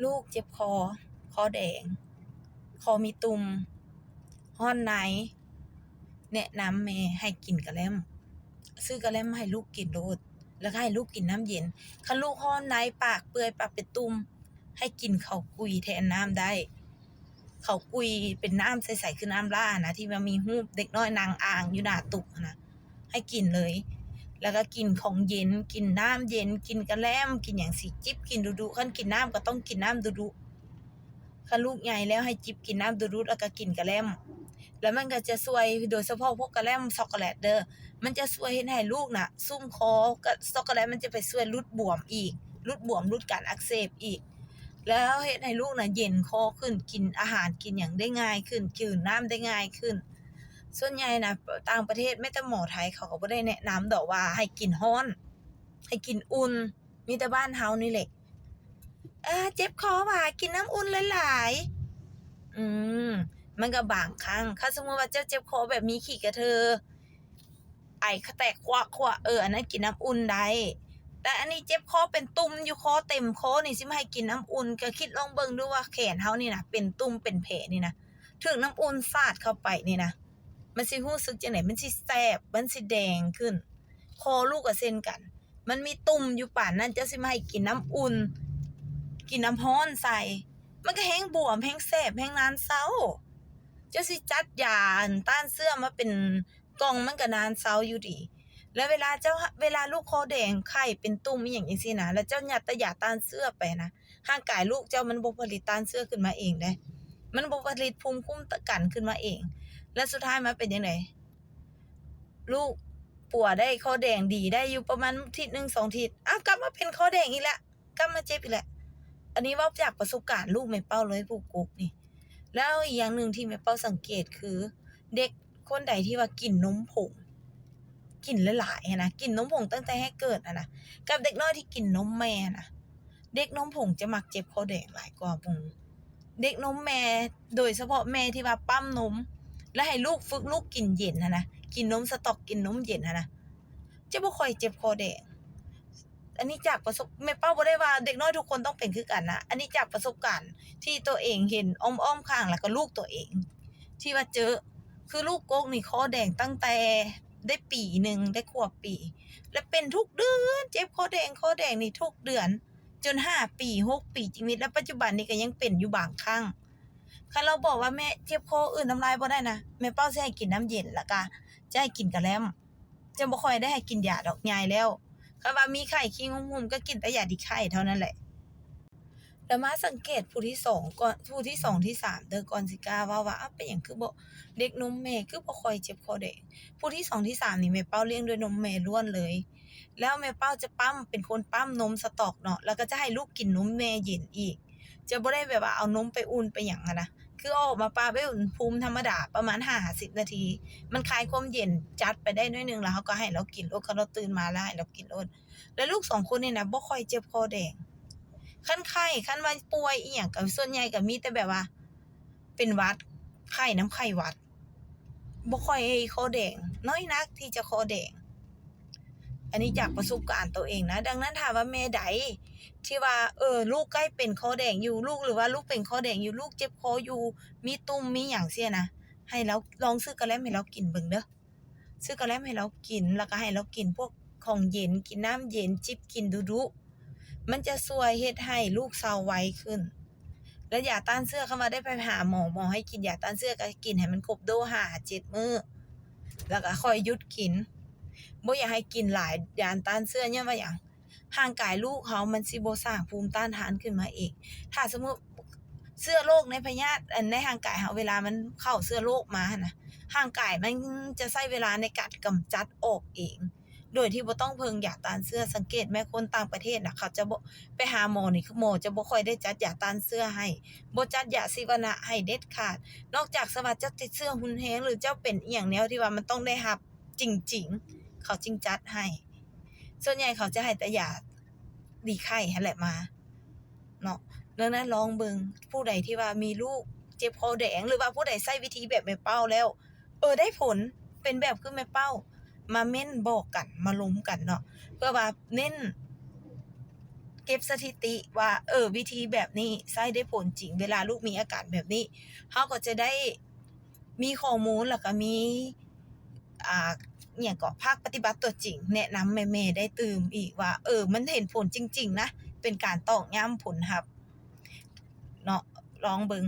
ລູກເຈັບຄໍ, ຄໍແດງ, ຄໍມີຕຸ່ມ, ຮ້ອນໃນ, ແນະນຳແມ່ໃຫ້ກິນກະແລັມ. ຊື້ກະແລັມໃຫ້ລູກກິນໂລດ ແລ້ວກໍໃຫ້ລູກກິນນ້ຳເຢັນ. ຄັນລູກຮ້ອນໃນ, ປາກເປື່ອຍ, ປາກເປັນຕຸ່ມ, ໃຫ້ກິນເຂົ້າກຸຍແທນນ້ຳໄດ້. ເຂົ້າກຸຍເປັນນ້ຳໃສໆ ຄືນ້ຳຫຼ້ານະ ທີ່ວ່າມີຮູບເດັກນ້ອຍນັ່ງອ່າງຢູ່ໜ້າຕຸຫັ້ນນະ ໃຫ້ກິນເລີຍ. ແລ້ວກໍກິນຂອງເຢັນ, ກິນນ້ຳເຢັນ, ກິນກະແລັມ, ກິນຫຍັງຊິຈິບກິນດຸໆ. ຄັນກິນນ້ຳກໍຕ້ອງກິນນ້ຳດຸໆ. ຄັນລູກໃຫຍ່ແລ້ວໃຫ້ຈິບກິນນ້ຳດຸໆ ແລ້ວກໍກິນກະແລັມ. ແລ້ວມັນກໍຈະຊ່ວຍ, ໂດຍສະເພາະພວກກະແລັມຊັອກໂກແລັດເດີ, ມັນຈະຊ່ວຍເຮັດໃຫ້ລູກນະຊຸ່ມຄໍ, ກະ ຊັອກໂກແລັດມັນຈະໄປຊ່ວຍຫຼຸດບວມອີກ, ຫຼຸດບວມ, ຫຼຸດການອັກເສບອີກ. ແລ້ວເຮັດໃຫ້ລູກນະເຢັນຄໍຂຶ້ນ, ກິນອາຫານກິນຫຍັງໄດ້ງ່າຍຂຶ້ນ, ກິນນ້ຳໄດ້ງ່າຍຂຶ້ນ. ສ່ວນໃຫຍ່ນະ ຕ່າງປະເທດ ແມ້ແຕ່ໝໍໄທເຂົາກໍບໍ່ໄດ້ແນະນຳດອກວ່າໃຫ້ກິນຮ້ອນ, ໃຫ້ກິນອຸ່ນ, ມີແຕ່ບ້ານເຮົານີ້ແຫຼະ. ເອີ ເຈັບຄໍຫວາ ກິນນ້ຳອຸ່ນຫຼາຍໆ. ອືມ ມັນກໍບາງຄັ້ງ, ຄັນສົມມຸດວ່າເຈົ້າເຈັບຄໍແບບມີຂີ້ກະເທີ ໄອກະແຕກຄວະໆ ເອີ ອັນນັ້ນກິນນ້ຳອຸ່ນໄດ້. ແຕ່ອັນນີ້ເຈັບຄໍເປັນຕຸ່ມຢູ່ຄໍເຕັມຄໍນີ້ ຊິມາໃຫ້ກິນນ້ຳອຸ່ນ, ກໍຄິດລອງເບິ່ງດູວ່າແຂນເຮົານີ້ນະ ເປັນຕຸ່ມເປັນແຜນີ້ນະ, ຖືກນ້ຳອຸ່ນສາດເຂົ້າໄປນີ້ນະ ມັນຊິຮູ້ສຶກຈັ່ງໃດ? ມັນຊິແສບ, ມັນຊິແດງຂຶ້ນ. ຄໍລູກກໍເຊັ່ນກັນ, ມັນມີຕຸ່ມຢູ່ປານນັ້ນ ເຈົ້າຊິມາໃຫ້ກິນນ້ຳອຸ່ນ, ກິນນ້ຳຮ້ອນໃສ່, ມັນກໍແຮ່ງບວມ, ແຮ່ງແສບ, ແຮ່ງນານເຊົາ. ເຈົ້າຊິຈັດຢາ ອັນ ຕ້ານເຊື້ອມາເປັນ ກ່ອງມັນກໍນານເຊົາຢູ່ດີ. ແລ້ວເວລາເຈົ້າ ເວລາລູກຄໍແດງ ໄຂ້ເປັນຕຸ່ມອີ່ຫຍັງຈັ່ງຊີ້ນະ, ແລ້ວເຈົ້າຍັດແຕ່ຢາຕ້ານເຊື້ອໄປນະ, ຮ່າງກາຍລູກເຈົ້າມັນບໍ່ຜະລິດຕ້ານເຊື້ອຂຶ້ນມາເອງເດ້, ມັນບໍ່ຜະລິດພູມຄຸ້ມກັນຂຶ້ນມາເອງ. ແລ້ວສຸດທ້າຍມາເປັນຈັ່ງໃດ? ລູກປົວໄດ້ຄໍແດງດີໄດ້ຢູ່ປະມານທິດໜຶ່ງສອງທິດ, ອ້າວ ກັບມາເປັນຄໍແດງອີກແລ້ວ. ກັບມາເຈັບອີກແຫຼະ. ອັນນີ້ເວົ້າຈາກປະສົບການລູກແມ່ເປົ້າເລີຍ ຜູ້ກົກນີ້. ແລ້ວອີກຢ່າງໜຶ່ງທີ່ແມ່ເປົ້າສັງເກດຄື ເດັກຄົນໃດທີ່ວ່າກິນນົມຜົງ ກິນຫຼາຍໆ ຫັ້ນນະ, ກິນນົມຜົງຕັ້ງແຕ່ແຮກເກີດຫັ້ນນະ ກັບເດັກນ້ອຍທີ່ກິນນົມແມ່ຫັ້ນນະ, ເດັກນົມຜົງຈະມັກເຈັບຄໍແດງຫຼາຍກວ່າໝູ່. ເດັກນົມແມ່ ໂດຍສະເພາະແມ່ທີ່ວ່າປ້ຳນົມ ແລ້ວໃຫ້ລູກ ຝຶກລູກກິນເຢັນຫັ້ນນະ, ກິນນົມສະຕ໋ອກ ກິນນົມເຢັນຫັ້ນນະ ຈະບໍ່ຄ່ອຍເຈັບຄໍແດງ. ອັນນີ້ຈາກປະສົບ ແມ່ເປົ້າບໍ່ໄດ້ວ່າເດັກນ້ອຍທຸກຄົນຕ້ອງເປັນຄືກັນນະ, ອັນນີ້ຈາກປະສົບການທີ່ຕົວເອງເຫັນອ້ອມໆຂ້າງ ແລ້ວກໍລູກຕົວເອງທີ່ວ່າເຈີ ຄືລູກກົກນີ້ຄໍແດງຕັ້ງແຕ່ໄດ້ປີໜຶ່ງ ໄດ້ຂວບປີ ແລ້ວເປັນທຸກເດືອນ, ເຈັບຄໍແດງ ຄໍແດງນີ້ທຸກເດືອນ ຈົນຫ້າປີ ຫົກປີ ຈິງມິດ ແລ້ວປັດຈຸບັນນີ້ກໍຍັງເປັນຢູ່ບາງຄັ້ງ. ຄັນລາວບອກວ່າ ແມ່ເຈັບຄໍ ເອີ້ນນ້ຳລາຍບໍ່ໄດ້ນະ, ແມ່ເປົ້າຊິໃຫ້ກິນນ້ຳເຢັນ ແລ້ວກະຈະໃຫ້ກິນກະແລັມ. ຈະບໍ່ຄ່ອຍໄດ້ໃຫ້ກິນຢາດອກ ໃຫຍ່ແລ້ວ. ຄັນວ່າມີໄຂ້ຂີ້ງຸ້ມໆ ກໍກິນແຕ່ຢາດີໄຂ້ເທົ່ານັ້ນແຫຼະ. ແລ້ວມາສັງເກດຜູ້ທີສອງກ່ອນ ຜູ້ທີສອງທີສາມເດີ ກ່ອນຊິກ້າເວົ້າວ່າ ເປັນຫຍັງຄືບໍ່ ເດັກນົມແມ່ຄືບໍ່ຄ່ອຍເຈັບຄໍແດງ. ຜູ້ທີສອງທີສາມນີ້ແມ່ເປົ້າລ້ຽງດ້ວຍນົມແມ່ລ້ວນເລີຍ, ແລ້ວແມ່ເປົ້າຈະປ້ຳ ເປັນຄົນປ້ຳນົມສະຕ໋ອກເນາະ, ແລ້ວກໍຈະໃຫ້ລູກກິນນົມແມ່ເຢັນອີກ. ຈະບໍ່ໄດ້ແບບວ່າເອົານົມໄປອຸ່ນໄປຫຍັງຫັ້ນນະ, ຄືເອົາອອກມາປະໄວ້ອຸນຫະພູມທຳມະດາປະມານຫ້າສິບນາທີ ມັນຄາຍຄວາມເຢັນ ຈັດໄປໄດ້ໜ້ອຍໜຶ່ງ ແລ້ວເຮົາກໍໃຫ້ລາວກິນໂລດ, ຄັນລາວຕື່ນມາແລ້ວໃຫ້ລາວກິນໂລດ. ແລ້ວລູກສອງຄົນນີ້ນະ ບໍ່ຄ່ອຍເຈັບຄໍແດງ, ຄັນໄຂ້ ຄັນວ່າປ່ວຍອີ່ຫຍັງກໍສ່ວນໃຫຍ່ກໍມີແຕ່ແບບວ່າເປັນຫວັດ, ໄຂ້ນຳໄຂ້ຫວັດ. ບໍ່ຄ່ອຍຄໍແດງ, ນ້ອຍນັກທີ່ຈະຄໍແດງ. ອັນນີ້ຈາກປະສົບການໂຕເອງນະ. ດັ່ງນັ້ນຖ້າວ່າແມ່ໃດທີ່ວ່າ ເອີ ລູກໃກ້ເປັນຄໍແດງຢູ່ ລູກ ຫຼືວ່າລູກເປັນຄໍແດງຢູ່ ລູກເຈັບຄໍຢູ່ ມີຕຸ່ມມີຫຍັງຊີ້ນະ, ໃຫ້ລາວ ລອງຊື້ກະແລັມໃຫ້ລາວກິນເບິ່ງເດີ. ຊື້ກະແລັມໃຫ້ລາວກິນ ແລ້ວກໍໃຫ້ລາວກິນພວກຂອງເຢັນ, ກິນນ້ຳເຢັນ, ຈິບກິນດຸໆ. ມັນຈະຊ່ວຍເຮັດໃຫ້ລູກເຊົາໄວຂຶ້ນ. ແລະ ຢາຕ້ານເຊື້ອ ຄຳວ່າໄດ້ໄປຫາໝໍ, ໝໍໃຫ້ກິນຢາຕ້ານເຊື້ອ ກໍໃຫ້ກິນໃຫ້ມັນຄົບໂດຫ້າເຈັດມື້ ແລ້ວກໍຄ່ອຍຢຸດກິນ. ບໍ່ຢາກໃຫ້ກິນຫຼາຍຢາຕ້ານເຊື້ອ ຍ້ອນວ່າຫຍັງ? ຮ່າງກາຍລູກເຮົາມັນຊິບໍ່ສ້າງພູມຕ້ານທານຂຶ້ນມາເອງ. ຖ້າສົມມຸດເຊື້ອໂລກໃນພະຍາດ ອັນ ໃນຮ່າງກາຍເຮົາ ເວລາມັນເຂົ້າເຊື້ອໂລກມາຫັ້ນນະ, ຮ່າງກາຍມັນຈະໃຊ້ເວລາໃນການກຳຈັດອອກເອງ ໂດຍທີ່ບໍ່ຕ້ອງເພິ່ງຢາຕ້ານເຊື້ອ. ສັງເກດແມ້ຄົນຕ່າງປະເທດນະ ເຂົາຈະບໍ່ ໄປຫາໝໍນີ້ ໝໍຈະບໍ່ຄ່ອຍໄດ້ຈັດຢາຕ້ານເຊື້ອໃຫ້, ບໍ່ຈັດຢາຊີວະນະໃຫ້ເດັດຂາດ. ນອກຈາກສະວ່າເຈົ້າຕິດເຊື້ອຮຸນແຮງ ຫຼື ເຈົ້າເປັນອີ່ຫຍັງແນວທີ່ວ່າມັນຕ້ອງໄດ້ຮັບຈິງໆ ເຂົາຈຶ່ງຈັດໃຫ້. ສ່ວນໃຫຍ່ເຂົາຈະໃຫ້ແຕ່ຢາດີໄຂ້ຫັ້ນແຫຼະມາເນາະ. ດັ່ງນັ້ນລອງເບິ່ງ, ຜູ້ໃດທີ່ວ່າມີລູກເຈັບຄໍແດງ ຫຼືວ່າຜູ້ໃດໃຊ້ວິທີແບບແມ່ເປົ້າແລ້ວ ເອີ ໄດ້ຜົນ ເປັນແບບຄືແມ່ເປົ້າ ມາເມັ້ນບອກກັນ ມາລົມກັນເນາະ ເພື່ອວ່າເນັ້ນ ເກັບສະຖິຕິວ່າ ເອີ ວິທີແບບນີ້ໃຊ້ໄດ້ຜົນຈິງ ເວລາລູກມີອາການແບບນີ້ ເຮົາກໍຈະໄດ້ມີຂໍ້ມູນ ແລ້ວກໍມີ ອ່າ ອີ່ຫຍັງເກາະ ພາກປະຕິບັດຕົວຈິງ ແນະນຳແມ່ໆໄດ້ຕື່ມອີກວ່າ ເອີ ມັນເຫັນຜົນຈິງໆນະ ເປັນການຕອກຢ້ຳຜົນຮັບເນາະ ລອງເບິ່ງ.